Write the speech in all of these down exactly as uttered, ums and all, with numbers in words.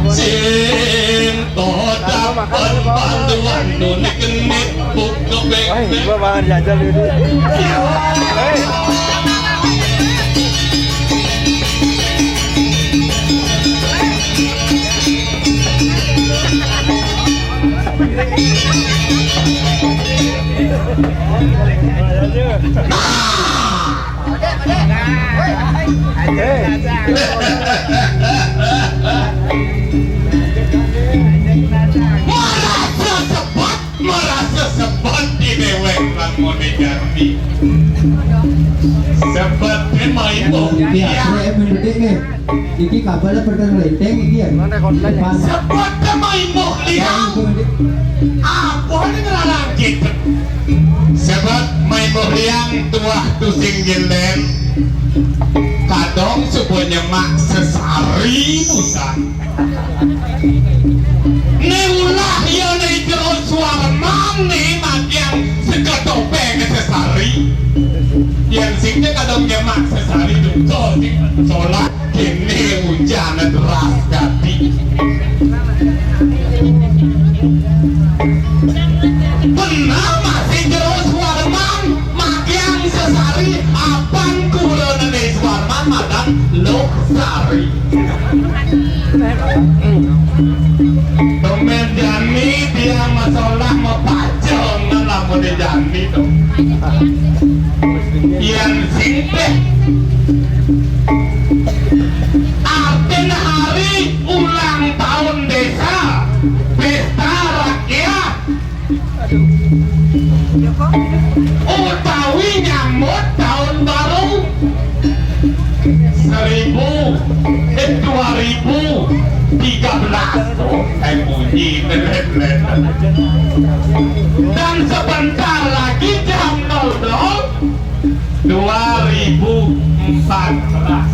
Sing todapen panduan nunik nit buka. Wah, ini gua makan jajan ini. Hei. Marasa sebet, marasa sebet di déwék lamun jati. Sebet téh main. Iya, ya. Aku yang mendek nih. Iki kabelnya pernah ngelenteng iki ya? Mana konten ya? Sebet téh main muhliang. Apa ini ngelarang kita? Sebet main muhliang tuah tusing gelen. Kadang sebenarnya mak sesari busan. Né ulah ya né jero suarman né makiang seketopeng sesari. Yang sing kadang nyemak sesari duka sing solat. Kéné ujan deras gati. Bener masih jero Suwarman, makiang sesari, apan kula Néné Suwarman madan Luh Sari. Tumben jani tiang masolah mapajengan lamun jani to. Yén sing téh Artin hari ulang tahun desa, pesta rakyat, utawi nyambut tahun baru seribu, eh, dua ribu tiga belas. Oh, eh, bunyi, dan sebentar lagi jam nol nol dua ribu empat belas.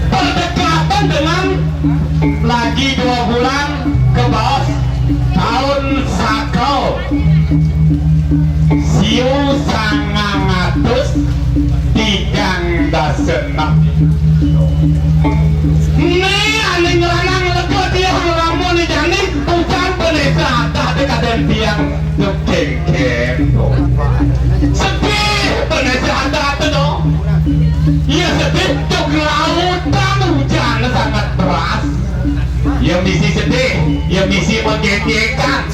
Berdekatan dengan lagi dua bulan ke bawah tahun Saka, siu sangang atus tigang dasa enem. Né ané ngranang lega tiang lamun jani ucan Bendésa Adat kadén tiang. Kéngkén. Sedih, Bendésa Adat to. Ya sedih, cuk lautan hujan sangat deras. Ya misi sedih, ya misi menggenyekkan.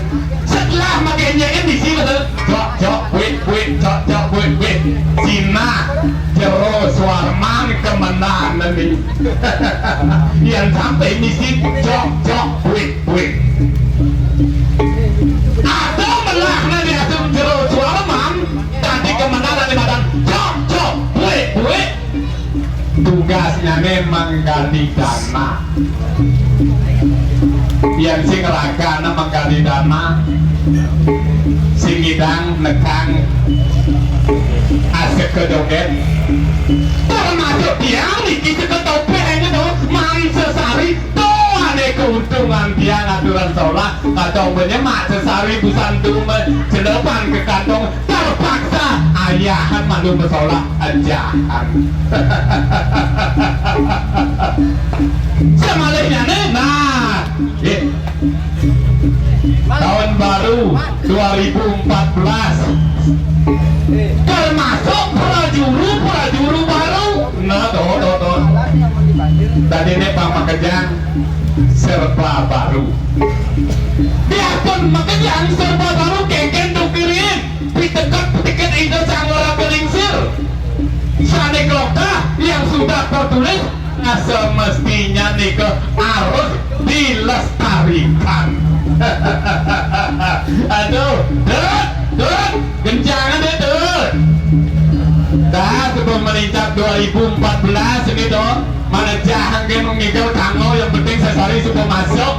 Setelah menggenyekkan misi betul. Cok, cok, buit, buit, cok, cok, buit, buit. Sinah, jero Suwarman kemenan nih. Yang sampai misi cok, cok, buit, buit. Ada melahna diasum jero Suwarman, tadi kemenan di badan cok, cok, buit, buit. Tugasnya nih manggali dana. Yang sing ragana manggali dana, sing ngidang nekang asik ke joget. Termasuk tiang niki ceket topeng itu, man sesari, tuh ada keuntungan tiang aturan sholat, atau menyemak sesari busan tuh jelepan ke kantong, terpaksa ayahan malu bersolat ajahan. Semalihnya nih, nah, eh, tahun baru dua ribu empat belas termasuk prajuru-prajuru baru. Nah, tuh, tuh, tuh. Tadi ini Pak Makejang serba baru. Biarpun makejang serba baru, kéngkén tukirin. Piteket-piteket Ida Sang Ora Kelingsir. Sané klokah yang sudah tertulis, nah, semestinya nika harus dilestarikan. Aduh, Dut, Dut, gencangan deh, Dut. Dah, sebelum melincak dua ribu empat belas ini, Dut. Mana jahang kan ngigel kanggo, yang penting sesari sudah masuk.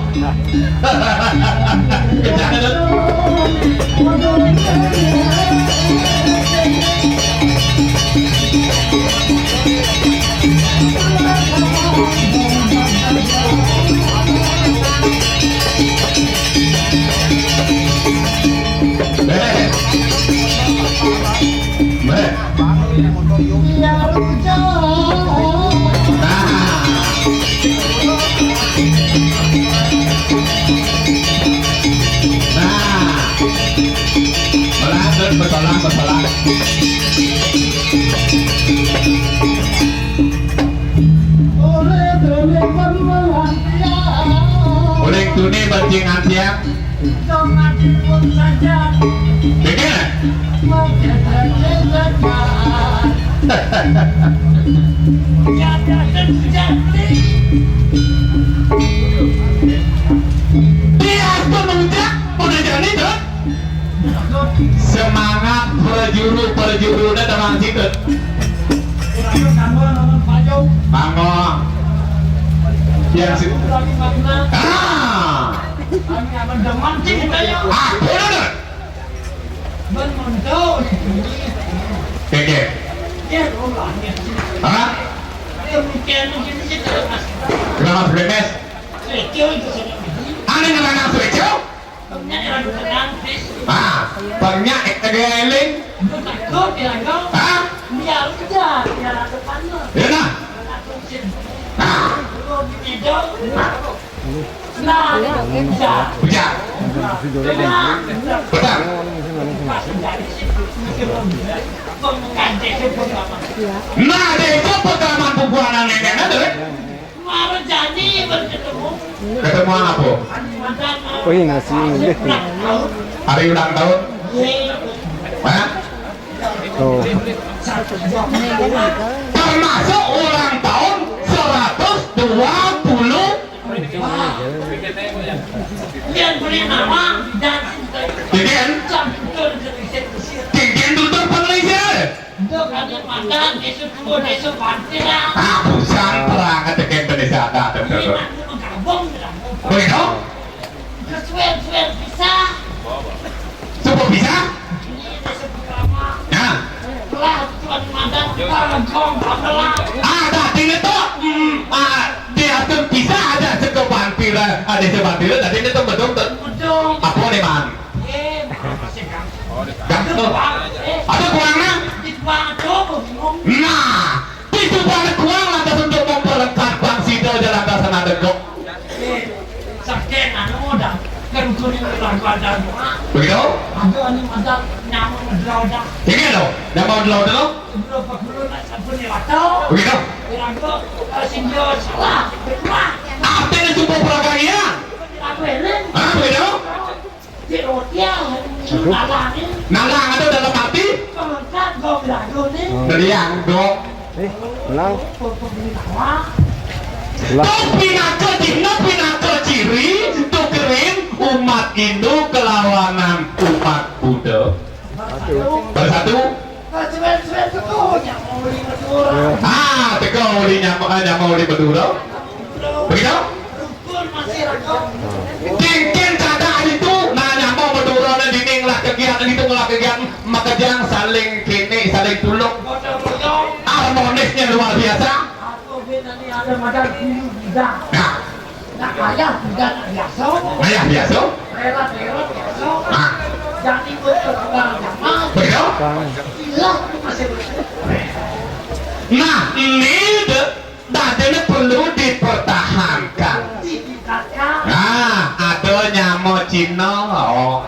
Jangan. Beh. Beh. Iya, Rujo. Uling tuni bajingan tiang. Pikir. Dia pun ujak, udah jadi tuh. Semangat perjuru-perjuru udah teman situ. Mangong. Yang si ah. Ah, udah, udah. Oke, oke. Hah? Kenapa, Bremes? Aneh ngerana Sueco? Ah, banyak eling. Ah, ya nah. Ah, bisa. Betul. Nah, desa pekraman bubuhan nenek ada. Marjani berketemu. Ketemu apa? Oh, iya, nasi ini. Hari ulang tahun? Hah? Oh. Termasuk ulang tahun seratus dua puluh. Yang beri nama dan Degen. Degen tutur pengelisir. Untuk ada makan, esok dua, esok pantai lah. Ah, busan perang, tekan Indonesia ada, ada, ada. Ini nanti menggabung, menggabung. Begitu? Kesuwen-suwen bisa. Subuh bisa? Ini esok pertama. Nah. Lah, tuan madan, paragong, pamelang. Ah, dah, ini tuh, hmm, ah, diatur bisa ada sekebantiran, ada sebantiran, tadi ini tuh bedong tuh. Bedong. Apa nih, Man? Eh, apa sih, Kang? Dah, tuh. Ada kurangnya? Nah, itu banget kurang lantas untuk memperlengkap Bang Sida aja lantasan ada kok. Eh, saking anu dah, kerucun yang lagu ada. Begitu? Ada anu ada nyamuk ngedrol dah. Ini loh, nyamuk ngedrol dulu. Ngedrol pakulun nak sabun ya, Wato. Begitu? Kira-kira, eh, sing dia salah, betul lah. Artinya sumpah prakarya. Lagu ini. Ah, begitu? Di hotel, Aduh. Nalangin. Nalang itu dalam arti? Pengangkat gong lagu nih. Dari yang gong. Eh, ulang. Ulang. Tuh pinaka dina pinaka ciri, tukerin umat Hindu kelawanan umat Buddha. Aduh. Bersatu. Nah, cuman, cuman teko, nyamuk uli Madura. Ya. Ah, teko uli nyamuk, ah, nyamuk uli Madura. Begitu? Rukun masih ragam. Cincin kada itu, nah, nyamuk Madura, nah, dinding lah kegiatan itu, lah kegiatan makejang saling kene, saling tulung. Gotong royong. Harmonisnya luar biasa. Aku bin nanti ada madan dulu juga. Nah. Nah, ayah juga nak biasa. Ayah biasa? Rela-rela biasa. Ah. Jadi buat orang jamaah. Begitu? Ilah itu masih begitu. Nah, ini de-, dadanya perlu dipertahankan. Ditingkatkan. Nah, ada nyamuk Cina, oh.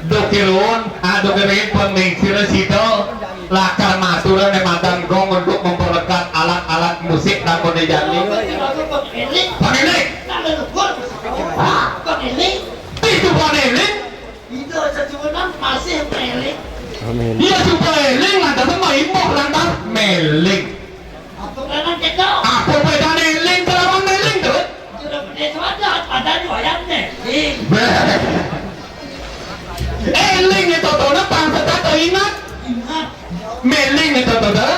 Dukirun, ah, dukirin penglingsir sida lakar matur ning madan gong untuk memperlekat alat-alat musik nang Bone Jani. Panilik. Panilik. Nah, leluhur. Ah. Panilik. Itu panilik. Itu sejunan masih panilik. Amin. Iya, supaya eling lantas maimbah lantas meling. Apa bedane eling kelawan meling, Dut? Sudah gede sudah, padahal wayang meling. Beh. Eling itu tona pangsa kata ingat. Ingat. Meling itu tona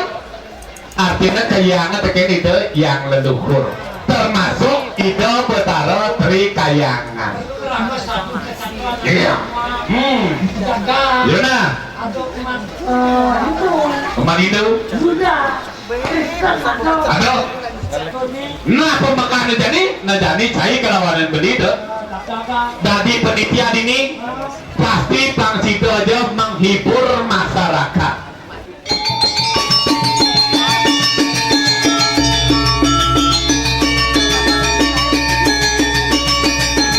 artinya kayang tekan itu yang leluhur. Termasuk Ida Betara Tri Kayangan. Kerana satu kesatuan. Iya. Hmm. Jaga. Iya, nah. Aduh, umat, eh, Hindu. Umat Hindu. Buddha. Aduh. Nah, pemekahan jani, nah jani cai kelawanan beli tu. Dadi penitia dini pasti pang sida aja menghibur masyarakat.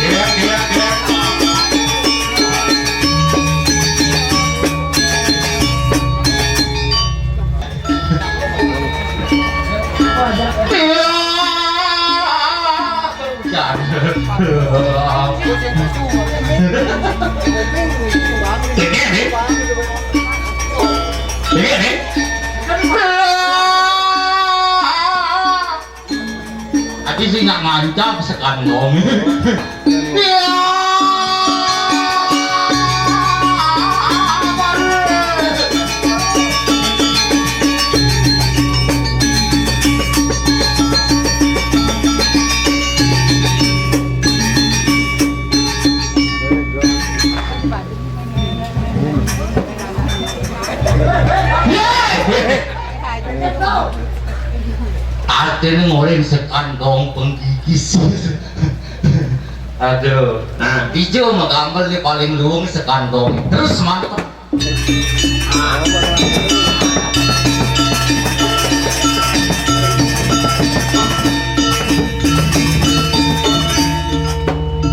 Gila, gila, gila. Iya. Jangan. Ini, ini. Ini, ini. Tapi sih nggak ngancap sekandong. Iya. Artinya ngorin sekandong penggigis. Aduh. Nah, ijo mah gampang nih paling luwung sekandong. Terus mantep.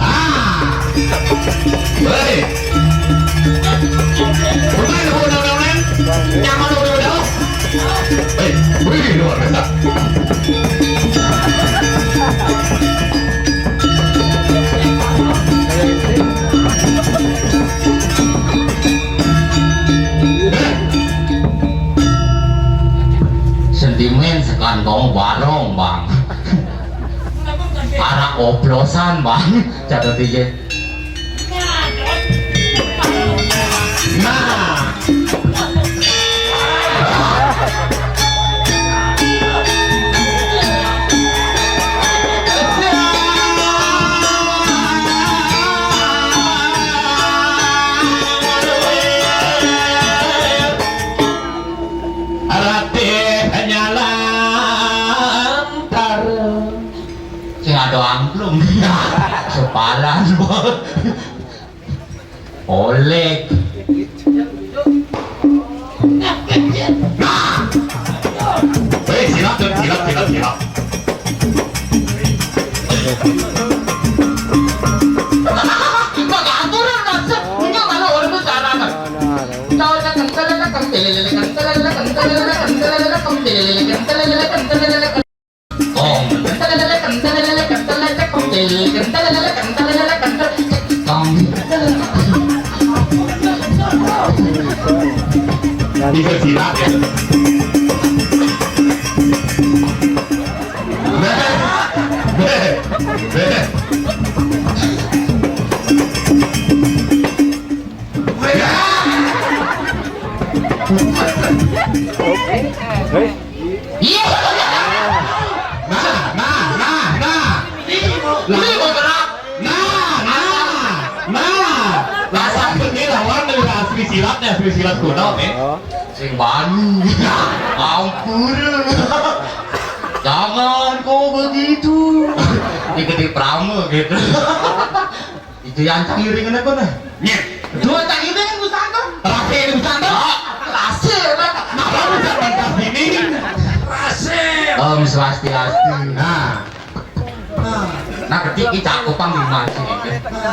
Ah. Hei. Pemain bola online. Nyaman udah udah. Hei, wih, luar biasa. Sentimen sekantong barong, Bang. Arak oplosan, Bang. Catet aja. Nah. Ratih nyalantar. Sing ada angklung. Sepalan. Oleg. Nah. Hei, silap, silap, silap, silap. Nggak aturan, Mas. Punya malah orang itu sekarang. Tahu tak kental, tak kental, tak kental, tak kental, tak kental, tak kental, tak kental, tak kental. Tong. Bisa silat ya. Beh. Beh. Beh. Hei. Iya. Nah, nah, nah, nah. Ini mau berat. Nah, nah, nah. Lawan ini lawan dari asli silatnya, asli silat kuno, men. Oh. Sing banu. Ampun. Jangan kau begitu. Dikit prame gitu. Itu yang cang iringan apa nah? Nyet. Dua cang iringan Gus Anto. Rase Gus Anto. Rase lah. Nah, kamu bisa mentas ini. Rase. Om Swastiastu. Nah. Nah, ketik kita aku panggil masih.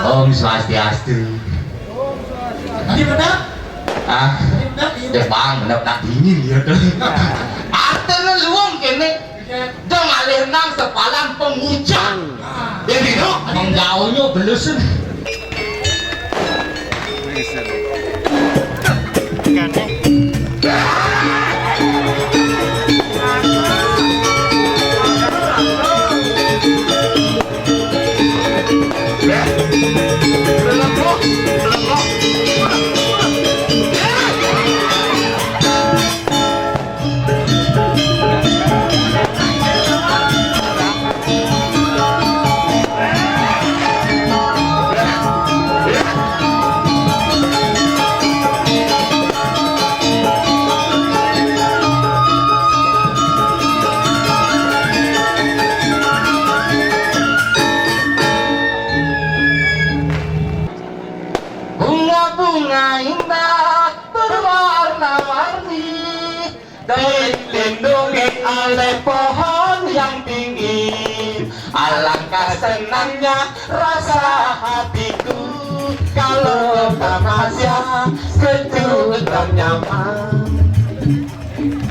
Om Swastiastu. Ini benar? Ah, ini benar, ini. Deh, Bang, benar tak dingin ya tuh. Artinya luang kene. Dong alih nang sepalan pengucang. Jadi dong. Menggaulnya belus. Bunga-bunga indah berwarna-warni, dilindungi oleh pohon yang tinggi. Alangkah senangnya rasa hatiku kalau tak masih sejuk dan nyaman.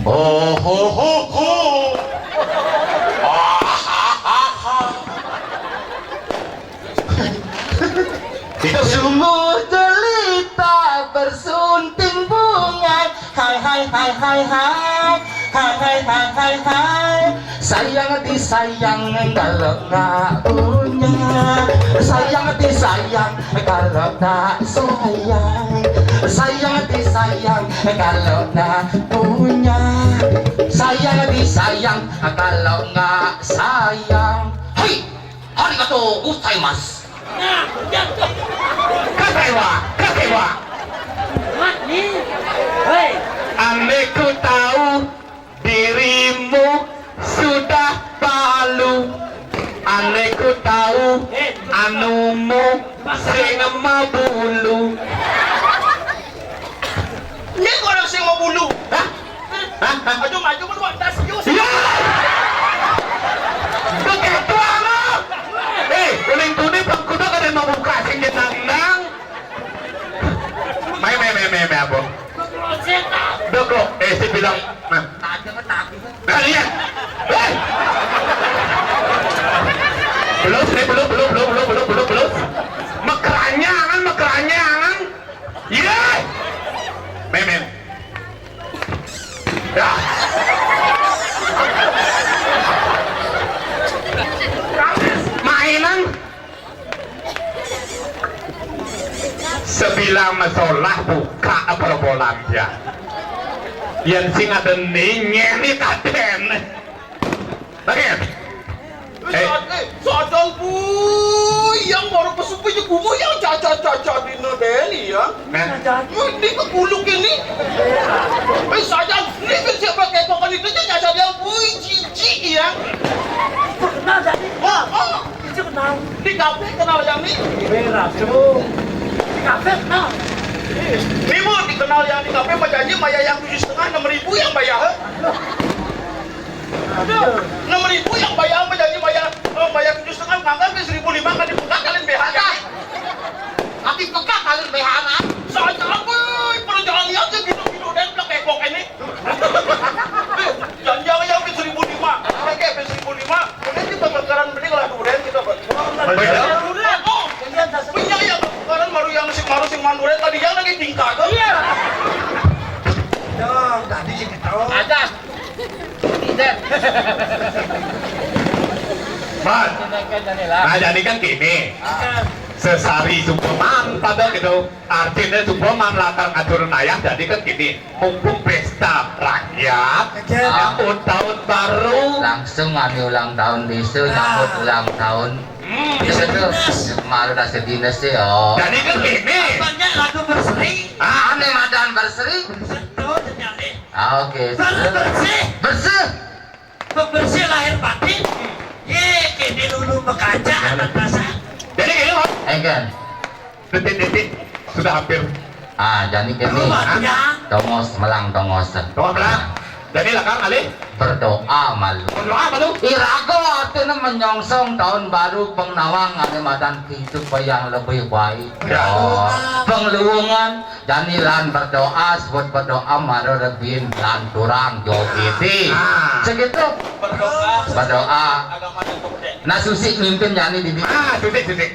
Oh, ho, ho, ho. Sungguh jelita bersunting bunga. Hai, hai, hai, hai, hai. Hai, hai, hai, hai, hai. Sayang disayang kalau tak punya. Sayang disayang kalau tak sayang. Sayang disayang kalau tak punya. Sayang disayang kalau nggak sayang. Hai, arigato gozaimasu. Nah, jatuh. Kakewa, kakewa. Mat nih. Hei. Andai ku tahu dirimu sudah palu, andai ku tahu anumu sing mabulu. Ini orang sing mabulu. Hah? Hah? Hah? Aduh, maju, maju, tas, yus. Iya. Begitu, anu. Eh, uling tuni bang kuda kada mau buka sing jenang-nang. Mai, mai, mai, mai, mai, apa? Doko, eh, si bilang, nah. Nah, iya. Hei. Belum, eh, belum, belum, belum, belum, belum, belum, belum. Mekeranyangan, mekeranyangan. Iya. Mai, mai. Ya. Mainan. Sebilang masalah buka apa bolan dia. Yang sing ada ning, ngeni kaden. Lagi. Eh. Saat, eh, sadang buyang baru pesupi je gumu yang caca-caca dina deni ya. Nah. Ini ke buluk ini. Eh, sadang, ini ke siapa kekokan itu je caca dia bui cici ya. Kenal jadi. Wah, oh. Itu kenal. Di kafe kenal yang ini. Berat, tuh. Di kafe kenal. Ini mau dikenal yang di kafe, mau janji maya yang tujuh setengah, enam ribu yang bayar. Aduh, enam ribu yang bayar, menjadi bayar, eh, bayar tujuh setengah, nganggar ke seribu lima kan dibuka kalian B H kan? Tapi peka kalian B H kan? Soalnya apa? Perjalanan aja gitu-gitu dan plek kepok ini. Eh, jangan-jangan yang seribu lima, pakai seribu lima, kemudian kita bakaran beli lah durian kita, Pak. Bener. Oh, punya ya, kemarin baru yang si, baru si Mandurian tadi yang lagi tingkat. Iya. Dong, tadi sih ketawa. Ada. Tidak. Mas. Nah, jadi kan gini. Ah. Sesari sumpeman pada gitu. Artinya sumpeman latar aturan ayah, jadi kan gini. Mumpung pesta rakyat, nyambut tahun baru. Langsung kami ulang tahun bisa, nyambut ulang tahun. Hmm. Bisa tuh. Malu dah sedih sih, oh. Jadi kan gini. Apanya lagu berseri? Ah, ane madan berseri. Betul, jadi. Ah, oke. Bersih. Bersih. Pembersih lahir batin. Ye, kene dulu mekaca anak dasar. Jadi gini, Mas. Enggan. Detik-detik sudah hampir. Ah, jadi kene. Tongos, melang tongos. Tongos melang. Jadi lah, Kang, alih. Berdoa malu. Berdoa malu. Iraga artinya menyongsong tahun baru, pengnawang ane madan kehidupan yang lebih baik. Ya. Oh, pengluungan. Jani lan berdoa, sebut berdoa, mara rebin lan turang jogiti. Ah. Segitu. Berdoa. Berdoa. Nah, Susi mimpin jani di. Ah, Susi, Susi.